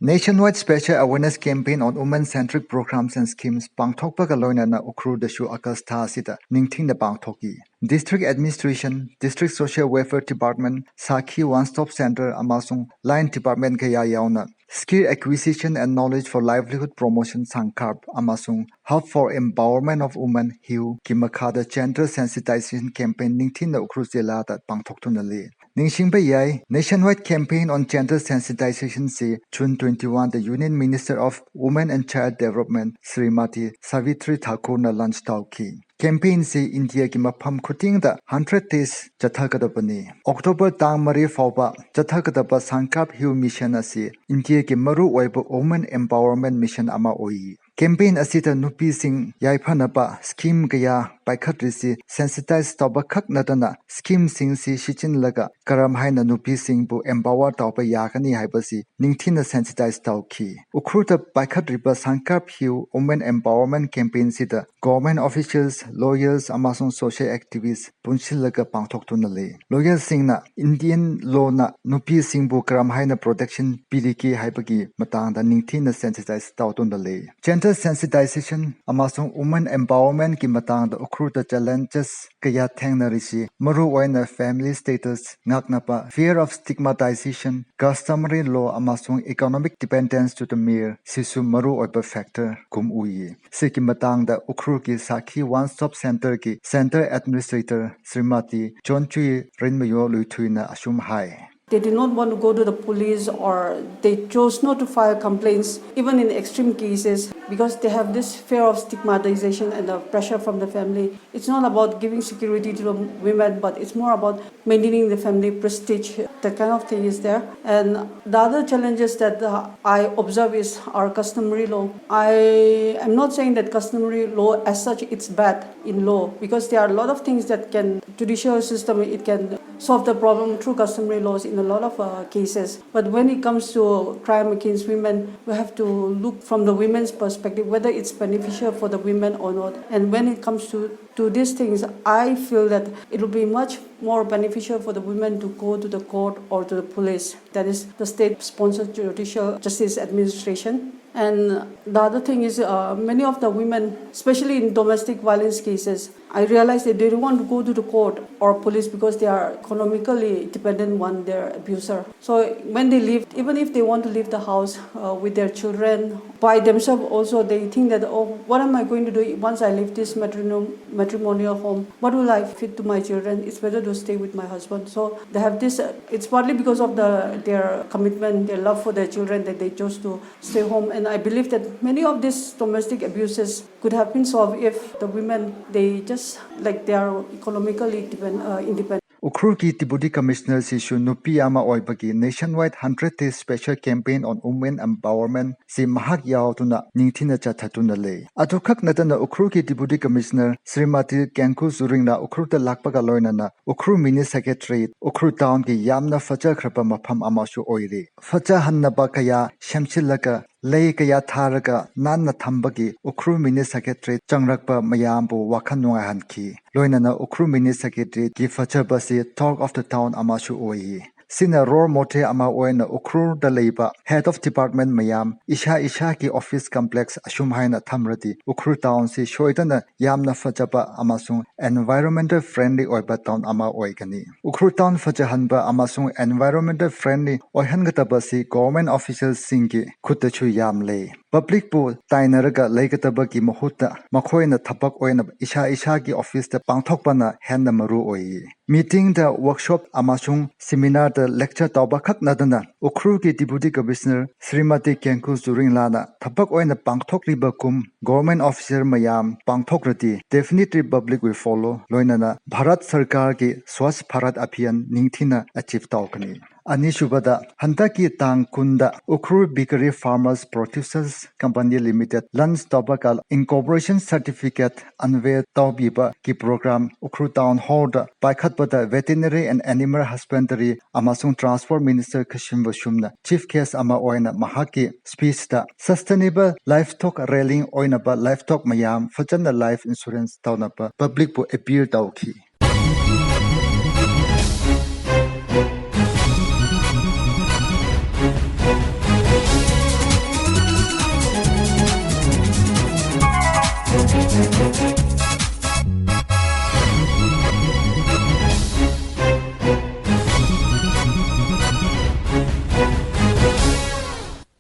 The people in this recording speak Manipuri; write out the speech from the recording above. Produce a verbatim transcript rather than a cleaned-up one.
Nationwide Special Awareness Campaign on Women-Centric Programs and Schemes ꯄꯥꯡꯊꯣꯛꯄꯒ ꯂꯣꯏꯅꯅ ꯎꯈ꯭ꯔꯨꯜꯗꯁꯨ ꯑꯥꯒꯁ ꯊꯥ ꯑꯁꯤꯗ ꯅꯤꯡꯊꯤꯅ ꯄꯥꯡꯊꯣꯛꯈꯤ꯫ District Administration, District Social Welfare Department, Sakhi One Stop Center ꯑꯃꯁꯨꯡ Line Department ꯀꯌꯥ ꯌꯥꯎꯅ Skill Acquisition and Knowledge for Livelihood Promotion ꯁꯪꯀꯥꯞ ꯑꯃꯁꯨꯡ Hub for Empowerment of Women, ꯍꯤꯌꯨ, ꯀꯤ ꯃꯈꯥꯗ Gender Sensitization Campaign ꯅꯤꯡꯊꯤꯅ ꯎꯈ꯭ꯔꯨꯜ ꯖꯤꯂꯥꯗ ꯄꯥꯡꯊꯣꯛꯇꯨꯅ ꯂꯩ꯫ ꯅꯤꯡꯁꯤꯡꯕ ꯌꯥꯏ, Nationwide Campaign on Gender Sensitization ꯁꯤ June twenty-one the Union Minister of Women and Child Development Shrimati Savitri ꯊꯥꯀꯨꯔꯅ launch ꯇꯧꯈꯤ꯫ Campaign ꯁꯤ ꯏꯟꯗꯤꯌꯥꯒꯤ ꯃꯐꯝ ꯈꯨꯗꯤꯡꯗ hundred days ꯆꯠꯊꯒꯗꯕꯅꯤ꯫ ꯑꯣꯛꯇꯣꯕꯔ ꯇꯥꯡ ꯃꯔꯤ ꯐꯥꯎꯕ ꯆꯠꯊꯒꯗꯕ ꯁꯪꯀꯥꯞ ꯍꯤꯌꯨ ꯃꯤꯁꯟ ꯑꯁꯤ ꯏꯟꯗꯤꯌꯥꯒꯤ ꯃꯔꯨꯑꯣꯏꯕ Women Empowerment Mission ꯑꯃ ꯑꯣꯏ꯫ Campaign ꯑꯁꯤꯗ ꯅꯨꯄꯤꯁꯤꯡ ꯌꯥꯏꯐꯅꯕ scheme ꯀꯌꯥ ꯄꯥꯏꯈꯠꯂꯤꯁꯤ sensitize ꯇꯧꯕ ꯈꯛ ꯅꯠꯇꯅ scheme ꯁꯤꯡꯁꯤ ꯁꯤꯖꯤꯟꯅꯂꯒ ꯀꯔꯝ ꯍꯥꯏꯅ ꯅꯨꯄꯤꯁꯤꯡꯕꯨ empower ꯇꯧꯕ ꯌꯥꯒꯅꯤ ꯍꯥꯏꯕꯁꯤ ꯅꯤꯡꯊꯤꯅ sensitize ꯇꯧꯈꯤ꯫ ꯎꯈ꯭ꯔꯨꯜꯗ ꯄꯥꯏꯈꯠꯂꯤꯕ ꯁꯪꯀꯥꯞ ꯍꯤꯌꯨ Women Empowerment Campaign ꯁꯤꯗ government officials, lawyers ꯑꯃꯁꯨꯡ social activists ꯄꯨꯟꯁꯤꯜꯂꯒ ꯄꯥꯡꯊꯣꯛꯇꯨꯅ ꯂꯩ꯫ Lawyer ꯁꯤꯡꯅ Indian law ꯅ ꯅꯨꯄꯤꯁꯤꯡꯕꯨ ꯀꯔꯝ ꯍꯥꯏꯅ protection ꯄꯤꯔꯤꯒꯦ ꯍꯥꯏꯕꯒꯤ ꯃꯇꯥꯡꯗ ꯅꯤꯡꯊꯤꯅ sensitize ꯇꯧꯗꯨꯅ ꯂꯩ꯫ Gender sensitization ꯑꯃꯁꯨꯡ women empowerment ꯀꯤ ꯃꯇꯥꯡꯗ ꯎꯈ꯭ꯔꯨꯜꯗ challenges ꯀꯌꯥ ꯊꯦꯡꯅꯔꯤꯁꯤ ꯃꯔꯨꯑꯣꯏꯅ family status ꯉꯥꯛꯅꯕ, fear of stigmatization, customary law ꯑꯃꯁꯨꯡ economic dependence to the male ꯁꯤꯁꯨ ꯃꯔꯨꯑꯣꯏꯕ factor ꯀꯨꯝ ꯎꯏ꯫ ꯁꯤꯒꯤ ꯃꯇꯥꯡꯗ ꯎꯈ꯭ꯔꯨꯜꯒꯤ ꯁꯥꯈꯤ One Stop Center ꯒꯤ Center Administrator ꯁ꯭ꯔꯤꯃꯇꯤ ꯆꯣꯟꯆꯨꯏ ꯔꯤꯟꯃꯌꯣ ꯂꯨꯏꯊꯨꯏꯅ ꯑꯁꯨꯝ ꯍꯥꯏ꯫ They did not want to go to the police, or they chose not to file complaints, even in extreme cases, because they have this fear of stigmatization and the pressure from the family. It's not about giving security to the women, but it's more about maintaining the family prestige. That kind of thing is there. And the other challenges that uh, I observe is our customary law. I am not saying that customary law as such it's bad in law, because there are a lot of things that can judicial system, it can solve the problem through customary laws in a lot of uh, cases. But when it comes to crime against women, we have to look from the women's perspective whether it's beneficial for the women or not. And when it comes to To these things, I feel that it will be much more beneficial for the women to go to the court or to the police, that is the state-sponsored judicial justice administration. And the other thing is, uh, many of the women, especially in domestic violence cases, I realize that they don't want to go to the court or police because they are economically dependent on their abuser. So when they leave, even if they want to leave the house uh, with their children, by themselves also, they think that, "Oh, what am I going to do once I leave this matrimonial, matrimonial home? What will I feed to my children? It's better to stay with my husband." So they have this, uh, it's partly because of the, their commitment, their love for their children, that they chose to stay home. And I believe that many of these domestic abuses could have been solved if the women, they just, like, they are economically depend, uh, independent. ꯎꯈ꯭ꯔꯨꯜꯒꯤ Deputy Commissioner ꯁꯤꯁꯨ ꯅꯨꯄꯤ ꯑꯃ ꯑꯣꯏꯕꯒꯤ Nationwide Hundred Day Special Campaign on Women Empowerment ꯁꯤ ꯃꯍꯥꯛ ꯌꯥꯎꯗꯨꯅ ꯅꯤꯡꯊꯤꯅ ꯆꯠꯊꯗꯨꯅ ꯂꯩ꯫ ꯑꯗꯨꯈꯛ ꯅꯠꯇꯅ ꯎꯈ꯭ꯔꯨꯜꯒꯤ Deputy Commissioner ꯁ꯭ꯔꯤꯃꯇꯤ ꯀꯦꯡꯀꯨ ꯖꯨꯔꯤꯡꯅ ꯎꯈ꯭ꯔꯨꯜꯗ ꯂꯥꯛꯄꯒ ꯂꯣꯏꯅꯅ ꯎꯈ꯭ꯔꯨꯜ Mini Secretariat ꯎꯈ꯭ꯔꯨꯜ townꯒꯤ ꯌꯥꯝꯅ ꯐꯖꯈ꯭ꯔꯕ ꯃꯐꯝ ꯑꯃꯁꯨ ꯑꯣꯏꯔꯤ꯫ ꯐꯖꯍꯟꯅꯕ ꯀꯌꯥ ꯁꯦꯝꯖꯤꯜꯂꯒ ꯂꯩ ꯀꯌꯥ ꯊꯥꯔꯒ ꯅꯥꯟꯅ ꯊꯝꯕꯒꯤ ꯎꯈ꯭ꯔꯨꯜ Mini Secretariat ꯆꯪꯂꯛꯄ ꯃꯌꯥꯝꯕꯨ ꯋꯥꯈꯜ ꯅꯨꯡꯉꯥꯏꯍꯟꯈꯤ꯫ ꯂꯣꯏꯅꯅ Ukhrul Mini Secretariatꯀꯤ ꯐꯖꯕꯁꯤ Talk of the Town ꯑꯃꯁꯨ ꯑꯣꯏꯌꯦ꯫ ꯁꯤꯅ role model ꯑꯃ ꯑꯣꯏꯅ ꯎꯈ꯭ꯔꯨꯜꯗ ꯂꯩꯕ Head of Department ꯃꯌꯥꯝ ꯏꯁꯥ ꯏꯁꯥꯒꯤ office complex ꯑꯁꯨꯝ ꯍꯥꯏꯅ ꯊꯝꯂꯗꯤ ꯎꯈ꯭ꯔꯨꯜ townꯁꯤ ꯁꯣꯏꯗꯅ ꯌꯥꯝꯅ ꯐꯖꯕ ꯑꯃꯁꯨꯡ environmental friendly ꯑꯣꯏꯕ town ꯑꯃ ꯑꯣꯏꯒꯅꯤ꯫ ꯎꯈ꯭ꯔꯨꯜ town ꯐꯖꯍꯟꯕ ꯑꯃꯁꯨꯡ environmental friendly ꯑꯣꯏꯍꯟꯒꯗꯕꯁꯤ government officialꯁꯤꯡꯒꯤ ꯈꯨꯠꯇꯁꯨ ꯌꯥꯝ ꯂꯩ꯫ Publicꯄꯨ ꯇꯥꯏꯅꯔꯒ ꯂꯩꯒꯗꯕꯒꯤ ꯃꯍꯨꯠꯇ ꯃꯈꯣꯏꯅ ꯊꯕꯛ ꯑꯣꯏꯅ ꯏꯁꯥ ꯏꯁꯥꯒꯤ officeꯇ ꯄꯥꯡꯊꯣꯛꯄꯅ ꯍꯦꯟꯅ ꯃꯔꯨ ꯑꯣꯏ꯫ Meetingꯗ, workshop ꯑꯃꯁꯨꯡ seminarꯗ lecture ꯇꯧꯕ ꯈꯛ ꯅꯠꯇꯅ ꯎꯈ꯭ꯔꯨꯜꯒꯤ Deputy Commissioner ꯁ꯭ꯔꯤꯃꯇꯤ ꯀꯦꯡꯀꯨ ꯖꯨꯔꯤꯡꯂꯥꯅ ꯊꯕꯛ ꯑꯣꯏꯅ ꯄꯥꯡꯊꯣꯛꯂꯤꯕꯒꯨꯝ government officer ꯃꯌꯥꯝ ꯄꯥꯡꯊꯣꯛꯂꯗꯤ definitely public will follow꯫ ꯂꯣꯏꯅꯅ ꯚꯥꯔꯠ ꯁꯔꯀꯥꯔꯒꯤ Swachh Bharat Abhiyan ꯅꯤꯡꯊꯤꯅ achieve ꯇꯧꯒꯅꯤ꯫ ꯑꯅꯤꯁꯨꯕꯗ, ꯍꯟꯗꯛꯀꯤ ꯇꯥꯡ ꯀꯨꯟꯗ Ukhrul Bakery Farmers Producers Company Limited launch ꯇꯧꯕꯒ incorporation certificate unveil ꯇꯧꯕꯤꯕꯒꯤ program Ukhrul Town Hall the ꯄꯥꯏꯈꯠꯄꯗ Veterinary and Animal Husbandry ꯑꯃꯁꯨꯡ Transport Minister ꯈꯨꯁꯨꯝ ꯕꯁꯨꯝꯅ chief guest ꯑꯃ ꯑꯣꯏꯅ ꯃꯍꯥꯛꯀꯤ speech ꯇ sustainable livestock rearing ꯑꯣꯏꯅꯕ livestock ꯃꯌꯥꯝ ꯐꯖꯅ life insurance ꯇꯧꯅꯕ public ꯄꯨ appeal ꯇꯧꯈꯤ꯫